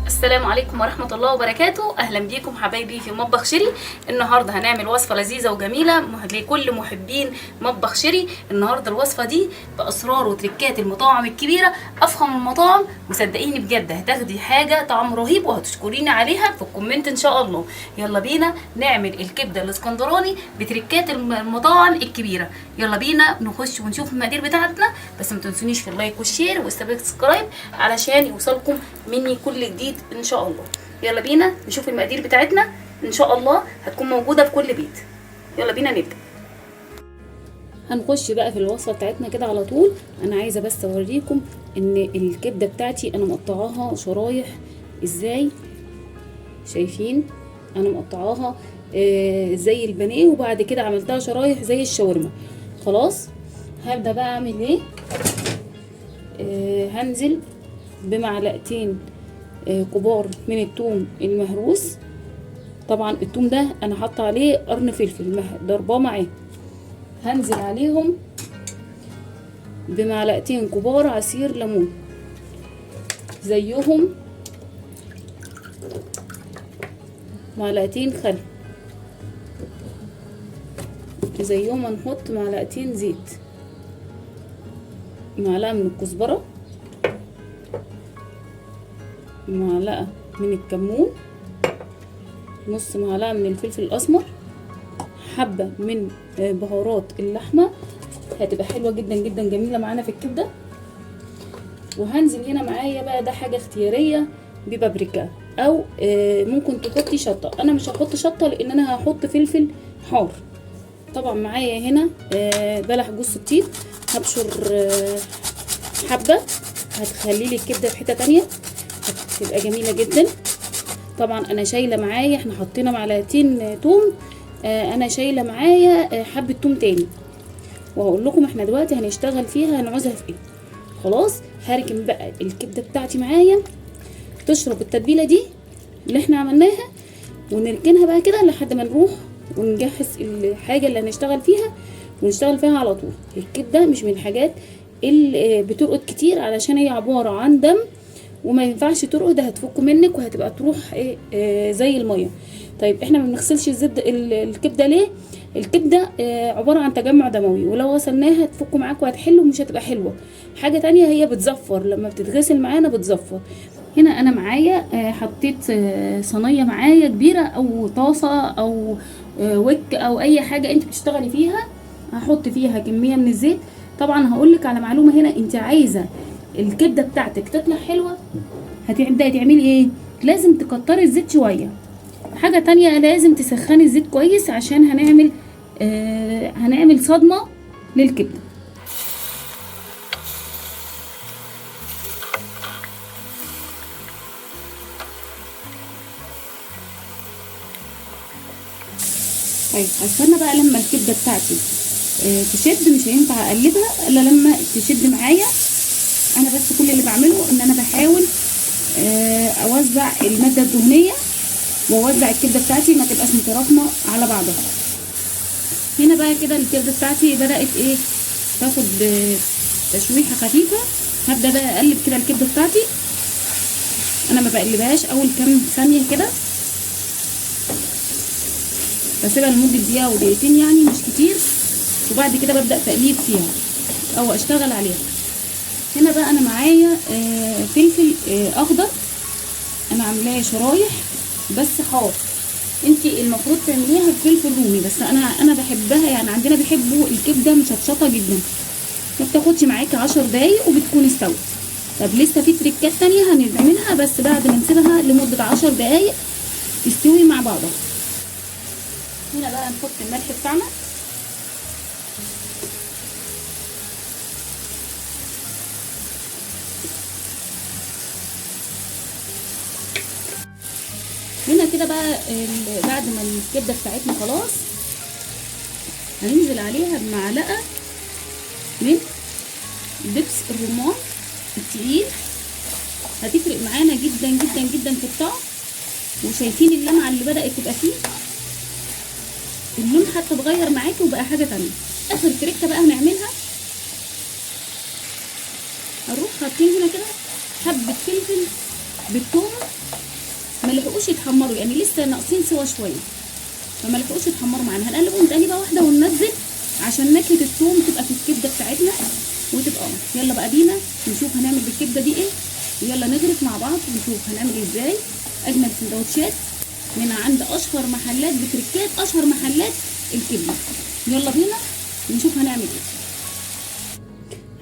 السلام عليكم ورحمة الله وبركاته. أهلا بيكم حبايبي في مطبخ شيري. النهاردة هنعمل وصفة لذيذة وجميلة لكل محبين مطبخ شيري. النهاردة الوصفة دي بأسرار وتركات المطاعم الكبيرة، أفخم المطاعم، وصدقيني بجد هتاخدي حاجة طعم رهيب وهتشكريني عليها في ال comment إن شاء الله. يلا بينا نعمل الكبدة الاسكندراني بتركات المطاعم الكبيرة. يلا بينا نخش ونشوف المقادير بتاعتنا، بس ما تنسونيش في ال like وال share وال subscribe علشان يوصلكم مني كل جديد ان شاء الله. يلا بينا نشوف المقادير بتاعتنا، ان شاء الله هتكون موجودة في كل بيت. يلا بينا نبدا. هنخش بقى في الوصفة بتاعتنا كده على طول. انا عايزه بس اوريكم ان الكبده بتاعتي انا مقطعاها شرايح ازاي. شايفين انا مقطعاها زي البانيه، وبعد كده عملتها شرايح زي الشاورما. خلاص هبدا بقى اعمل ايه. هنزل بمعلقتين كبار من الثوم المهروس. طبعا الثوم ده انا حاطه عليه قرن فلفل ضرباه معاه. هنزل عليهم بمعلقتين كبار عصير ليمون زيهم معلقتين خل، زيهم هنحط معلقتين زيت، معلقه من الكزبره، معلقه من الكمون، نص معلقه من الفلفل الاسمر، حبه من بهارات اللحمة هتبقى حلوة جدا جدا جميلة معانا في الكبده. وهنزل هنا معايا بقى، ده حاجة اختيارية، ببابريكا او ممكن تحطي شطه. انا مش هحط شطه لان انا هحط فلفل حار. طبعا معايا هنا بلح جوز الطيب، هبشر حبه هتخلي لي الكبده في حتة تانية، هتبقى جميلة جدا. طبعا انا شايله معايا، احنا حطينا معلقتين توم، انا شايله معايا حبه توم تاني، وهقول لكم احنا دلوقتي هنشتغل فيها هنعوزها في ايه. خلاص هركن بقى الكبده بتاعتي معايا تشرب التتبيله دي اللي احنا عملناها، ونركنها بقى كده لحد ما نروح ونجهز الحاجة اللي هنشتغل فيها، ونشتغل فيها على طول. الكبده مش من الحاجات اللي بترقد كتير، علشان هي عبارة عن دم وما ينفعش ترقد، هتفك منك وهتبقى تروح ايه زي المية. طيب احنا ما بنغسلش الزبدة الكبده ليه؟ الكبده عبارة عن تجمع دموي، ولو غسلناها تفك معاك وهتحل ومش هتبقى حلوة. حاجة تانية هي بتزفر، لما بتتغسل معانا بتزفر. هنا انا معايا حطيت صينية معايا كبيرة او طاسه او وك او اي حاجة انت بتشتغلي فيها، هحط فيها كمية من الزيت. طبعا هقولك على معلومة هنا، انت عايزه الكبده بتاعتك تطلع حلوة هتبداي تعملي ايه؟ لازم تكتري الزيت شوية. حاجة تانية لازم تسخني الزيت كويس عشان هنعمل صدمة للكبده. طيب هستنى بقى لما الكبده بتاعتي تشد، مش هينفع اقلبها الا لما تشد معايا. انا بس كل اللي بعمله ان انا بحاول اوزع المادة الدهنية واوزع الكبده بتاعتي ما تبقاش متراكمه على بعضها. هنا بقى كده الكبده بتاعتي بدات ايه تاخد تشويحه خفيفة. هبدا بقى اقلب كده الكبده بتاعتي. انا ما بقلبهاش اول كام ثانية كده، بسيبها لمدة دقيقة او دقيقتين يعني مش كتير، وبعد كده ببدا تقليب فيها او اشتغل عليها. هنا بقى انا معايا فلفل اخضر، انا عاملاه شرايح بس حار. انتي المفروض تعمليها بفلفل رومي، بس انا بحبها، يعني عندنا بيحبوا الكبده مشطشطه جدا. ما بتاخدش معاكي 10 دقايق وبتكون استوت. طب لسه في تريكات تانية هنعملها بس بعد ما نسيبها لمدة 10 دقايق تستوي مع بعضها. هنا بقى نحط الملح بتاعنا، هنا كده بقى بعد ما الكبده بتاعتنا خلاص هننزل عليها بمعلقه من دبس الرمان التقيل، هتفرق معانا جدا جدا جدا في الطعم. وشايفين اللمعة اللي بدات تبقى فيه، اللون حتى اتغير معاكي وبقى حاجة تانية. اخر تريكه بقى هنعملها، هنروح حاطين هنا كده حبه فلفل بالثوم، ما لحقوش يتحمروا، يعني لسه ناقصين سوا شوية، فما لحقوش يتحمروا معانا. هنقلبهم تقليبه واحدة وننزل عشان نكهة الثوم تبقى في الكبده بتاعتنا وتبقى. يلا بقى بينا نشوف هنعمل بالكبده دي ايه. يلا نغرف مع بعض ونشوف هنعمل ازاي اجمل سندوتشات من عند اشهر محلات بتركات، اشهر محلات الكبده. يلا بينا نشوف هنعمل ايه.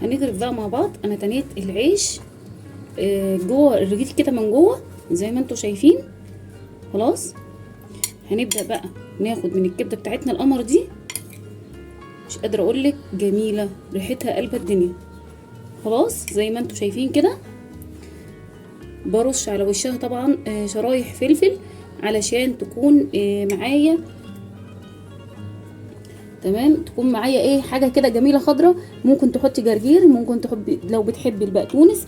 هنغرف بقى مع بعض. انا تنيت العيش جوه الرغيف كده من جوه زي ما انتم شايفين. خلاص هنبدأ بقى ناخد من الكبده بتاعتنا القمر دي، مش قادرة اقولك جميلة، ريحتها قلب الدنيا. خلاص زي ما انتم شايفين كده برش على وشها طبعا شرايح فلفل علشان تكون معايا تمام، تكون معايا ايه حاجة كده جميلة خضرة. ممكن تحطي جرجير، ممكن تحبي لو بتحبي البقدونس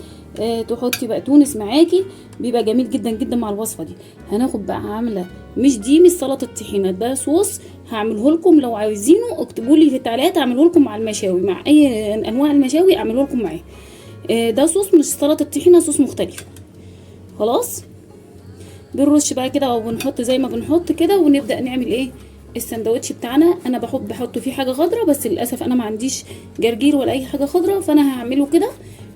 تحطي بقدونس معاكي، بيبقى جميل جدا جدا مع الوصفة دي. هناخد بقى عامله مش دي مش سلطة طحينه، ده صوص هعمله لكم، لو عايزينه اكتبوا لي في التعليقات اعمله لكم مع المشاوي، مع اي انواع المشاوي اعمله لكم معاه. ده صوص مش سلطة طحينه، صوص مختلف. خلاص بنرش بقى كده وبنحط زي ما بنحط كده، ونبدا نعمل ايه السندوتش بتاعنا. انا بحب احط فيه حاجة خضراء، بس للاسف انا ما عنديش جرجير ولا اي حاجة خضراء، فانا هعمله كده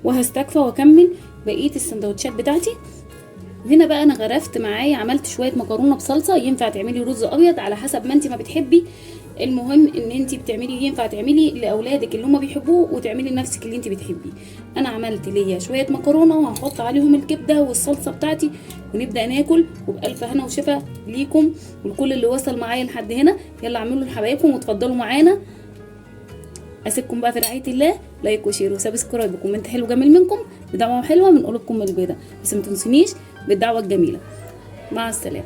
وهستكفى واكمل بقية السندوتشات بتاعتي. هنا بقى انا غرفت معايا، عملت شوية مكرونه بصلصه، ينفع تعملي رز ابيض على حسب ما انت ما بتحبي، المهم ان انت بتعملي، ينفع تعملي لاولادك اللي هم بيحبوه وتعملي لنفسك اللي انت بتحبيه. انا عملت ليا شوية مكرونه وهحط عليهم الكبده والصلصه بتاعتي ونبدا ناكل، وبالف هنا وشفا ليكم ولكل اللي وصل معايا لحد هنا. يلا اعملوا لحبايبكم وتفضلوا معانا. اسيبكم بقى في رعاية الله، like و share و subscribe و comment حلو جميل منكم، بدعوة حلوة من قلوبكم البيضاء، بس ما تنسونيش بالدعوة الجميلة. مع السلامة.